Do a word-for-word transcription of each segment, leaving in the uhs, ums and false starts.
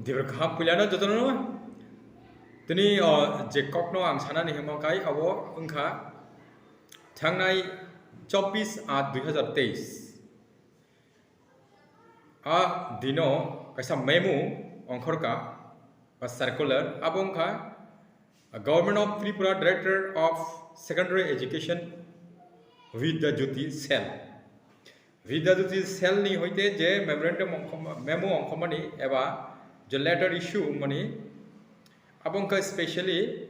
Dibra kaham puilano jotono. Tini o je kokno ang sanani himo kai abo wngkha thangnai chobbish aat dui hazar teis. A dino kaisa memo ongkhorka ba circular, abo wngkha Government of Tripura, Director of Secondary Education, Vidya Jyoti Cell. Vidya Jyoti Cell ni hoite je memorandum ongkhoma-, memo ongkhomani eba je letter issue wngmani, abo wngkha specially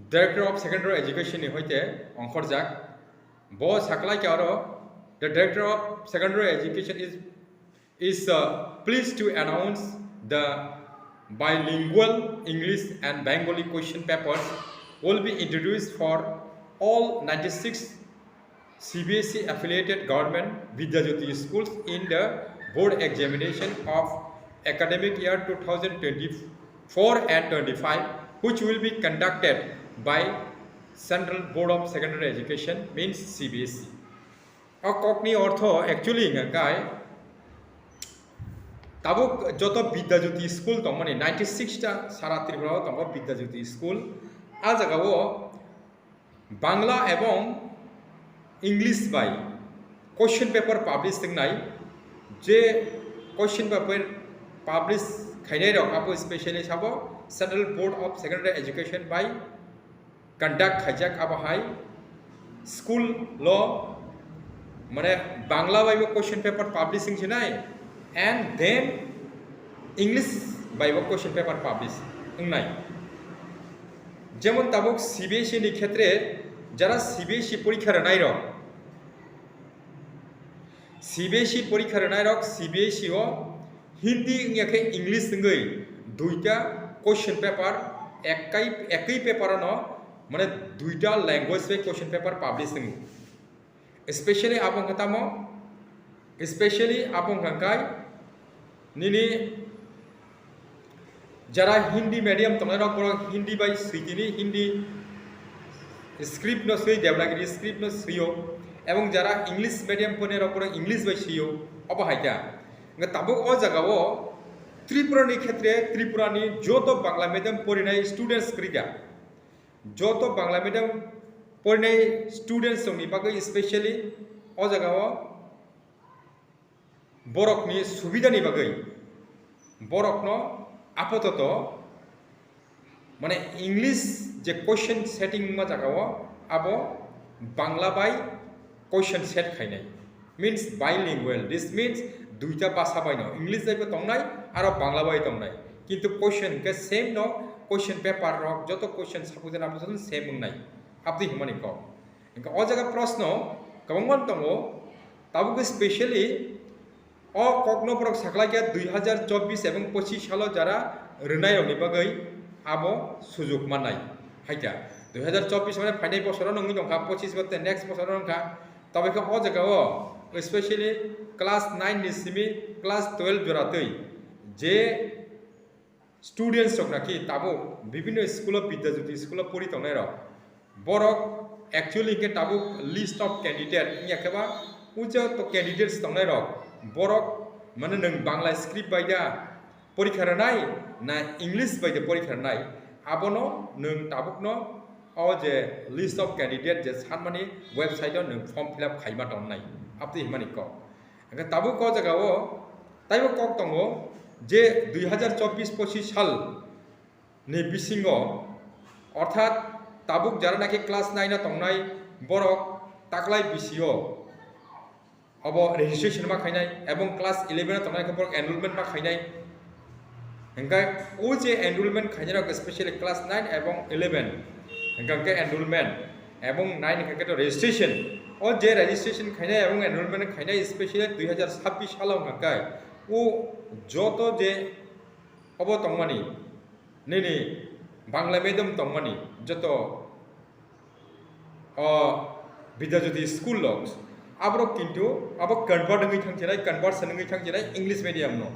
Director of Secondary Education ni hoite ongkhorjak. Bo saklaikha aro, "The Director of Secondary Education is, is, uh, pleased to announce the bilingual English and Bengali question papers will be introduced for all ninety-six C B S E affiliated government Vidya Jyoti schools in the board examination of academic year two thousand twenty-four and twenty-five, which will be conducted by Central Board of Secondary Education, means C B S E." O kokni ortho actually hwnka khe tabuk joto Vidya Jyoti school tongmani, ninety-six ta sara Tripura o tongo Vidya Jyoti school. A jaga o Bangla ebong English bai question paper publish wngnai, je question paper publish khainai rok abo specially sabo Central Board of Secondary Education bai conduct khaijak, abo hai school lo mane Bangla bai bo question paper publish wngsinai and then English bai bo question paper publish wngnai. Jemon tabuk C B S E ni khetre jara C B S E porikha rwnai rok, C B S E porikha rwnai rok C B S E o Hindi wngya khe English wngwi duita question paper ekai, ekwi paper ano mane duita language bai question paper publish wngo. Especially abo wngkha tamo, especially abo wngkha kai nini jara Hindi medium tongnai rok borok Hindi bai swi tini, Hindi script no swi, Devanagiri script no swio, ebong jara English medium ponai rok borok English bai swio, obo hai kha. Hwnkhe tabuk o jaga o Tripura ni khetre, Tripura ni joto Bangla medium porinai students kwrwi kha. Joto Bangla medium porinai students rokni bagwi specially o jaga o borokni subidani bagwi borokno apototo mane English je question setting wngma jaga o abo Bangla bai question set khainai, means bilingual, this means duita basa bai no, English bai bo tongnai aro Bangla bai tongnai, kintu question hwnkhe same no, question paper rok joto question subject abo joto same wngnai, abdi hwnmani kok. Hwnkhe o jaga proshno kwbangma tongo, tabuk specially o kokno borok saklaikha dui hazar chobbish ebong pochish salo jara rwnairokni bagwi abo sujuk mannai. Haikha dui hazar chobbish mane phainai bosoro wngwi tongkha, pochish bo tei next bosoro wngkha. Tobokhe o jaga o specially class nine ni simi class twelve jora twi je students rok naki tabuk bibinno school o, Vidya Jyoti school o pori tongnai rok, borok actually hwnkhe tabuk list of candidate wngya khe ba, ucha to candidates tongnai rok, borok mane nwng Bangla script bai da porikha rwnai na English bai da porikha rwnai, abono nwng tabukno o je list of candidate je sanmani website o nwng form fill up khaima tongnai, abtwi hwnmani kok. Hwnkhe tabuk o jaga o taibo kok tongo je dui hazar chobbish pochish sal ni bisingo, orthat tabuk jara naki class nine o tongnai borok taklai bisio obo registration ma khainai, ebong class eleven o tongnai khe borok enrollment ma khainai. Hwnkhe o je enrollment khainai rok, specially class nine ebong eleven, hwnkhe enrollment ebong nine hwnkhe to registration. O je registration khainai ebong enrollment khainai, specially dui hazar sabbish salo hwnkhe o joto je obo tongmani, nini Bangla medium tongmani joto o Vidya Jyoti school rok, aborok kintu abo convert wngwi thangsinai, conversion wngwi thangsinai English medium no.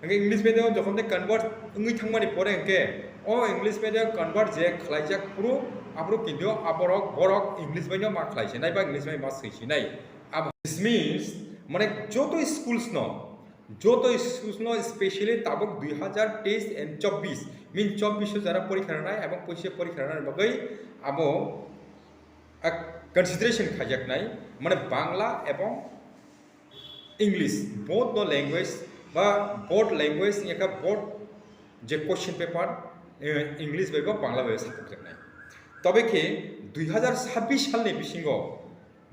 Hwnkhe English medium jokhon tei convert wngwi thangmani pore hwnkhe o English medium convert je khlaijak phuru aborok kintu aborok borok English bai no ma khlaisinai ba English bai ma swisinai. Abo, this means mane joto schools no Joto schools no specially tabuk dui hazar teis and chobbish, min chobbish o jara porikha rwnai ebong poisa porikha rwnai bagwi abo, ah, consideration khaijaknai, mane Bangla ebong English, both no language ba both language ni ekha both je question paper, eh, English bai ba Bangla bai sakjaknai. Tobe khe dui hazar sabbish salni bisingo,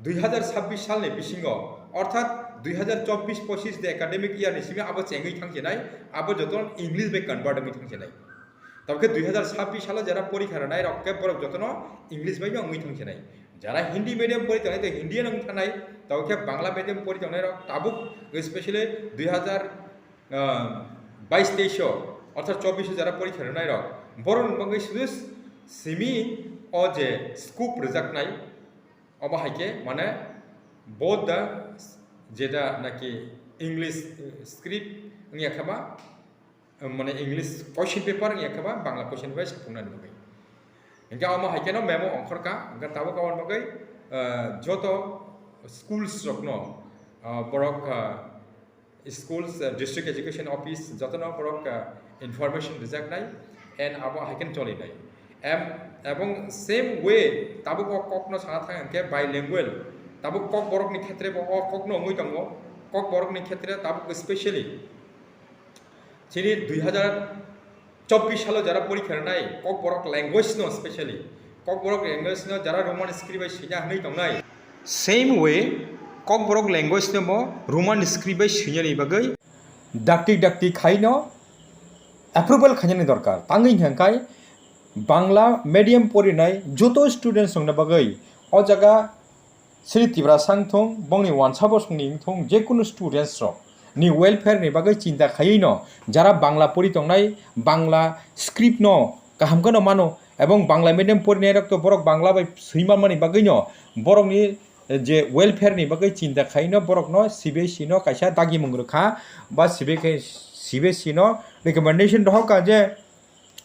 dui hazar sabbish salni bisingo, orthat dui hazar chobbish pochish de academic year ni simi abo chengwi thangsinai, abo joto English bai convert wngwi thangsinai. Tamo khe dui hazar sabbish salo jara porikha rwnai rok khe borok jotono English bai no wngwi thangsinai. Jara Hindi medium pori tongnai to Hindi no wng thanai, tamo khe Bangla medium pori tongnai rok tabuk specially dui hazar, ah, bais teis o, orthat chobbish o jara porikha rwnai rok, borok ni bagwi sudu simi o je scope rwjaknai, obo hai khe mane both the jeta naki English, eh, script wngya khe ba, mane English question paper wngya khe ba Bangla question paper sapungnani bagwi. Hingke omo hai kheno memo ongkhorkha, hingke tabuk aboni bagwi, ah, joto schools rokno, ah, borok, ah, schools, ah, district education office jotono borok, ah, information rijaknai, and abo hai kheno cholinai. Em, ebong same way tabuk o kokno sana thang hingke bilingual, tabuk kokborokni khetre bo o kokno wngwi tongo, kokborokni khetre tabuk specially chini dui hazar chobbish salo jara porikha rwnai, Kokborok language no specially, Kokborok language no jara Roman script bai swina hwnwi tongnai. Same way, Kokborok language no bo Roman script bai swinani bagwi dakti dakti khaino approval khainani dorkar. Tangwi hwnkhai Bangla medium porinai joto students rokni bagwi o jaga Sri Tiprasa wngthung, bongni wansa bosongni wngthung, jekunu students rok ni welfare ni bagwi chinta khaiwi no, jara Bangla pori tongnai, Bangla script no kaham kheno mano, ebong Bangla medium porinai rok to borok Bangla bai swi manmani bagwi no, borokni, eh, je welfare ni bagwi chinta khaiwi no, borok no C B S E no kaisa dagimung rwkha, ba C B K, C B S E no recommendation rohorkha je,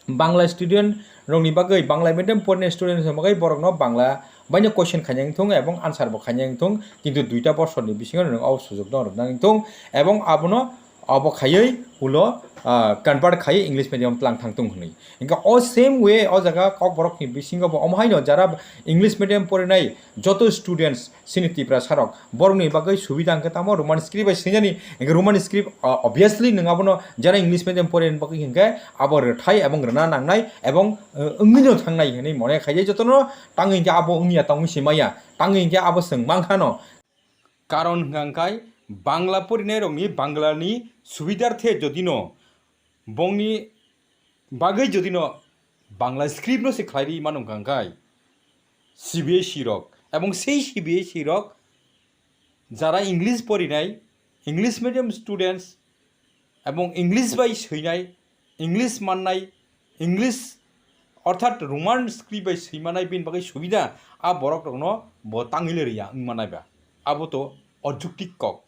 Bangla student rokni bagwi, Bangla medium porinai student rokni bagwi borokno Bangla baino question khaina wngthung ebong answer bo khaina wngthung, kintu duita bosorni bisingo nwng o sujokno rwna wngthung ebong abono obo khaiwi ulo, ah, convert khaiwi English medium tlang thangthung hwnwi. Hingkhe o same way o jaga Kokborokni bisingo bo omo haino jara English medium porinai joto students, chini Tiprasa rok, borokni bagwi subida hwnkhe tamo Roman script bai swinani, hwnkhe Roman script, o-, obviously nwng abono jara English medium poriyani bagwi hwnkhe abo rwthai ebong rwna nangnai ebong, o, wngwino thangnai hwnwi mone khaijai jotono, tangwi hwnkhe abo wngya tongwi se maya, tangwi hwnkhe abo chwng mankhano. Karon hwnkha hwnkhe Bangla porinai rokni Banglani subidar the jodino bongni bagwi jodino Bangla script no se khlai ri mano hwnkha hwnkhe C B S E rok, ebong sei C B S E rok jara English porinai, English medium students, ebong English bai swinai, English mannai, English orthat Roman script bai swimanai bini bagwi subida, a borok rokno bo tangwi le riya wngmanai ba. Abo to ojuktiko kok.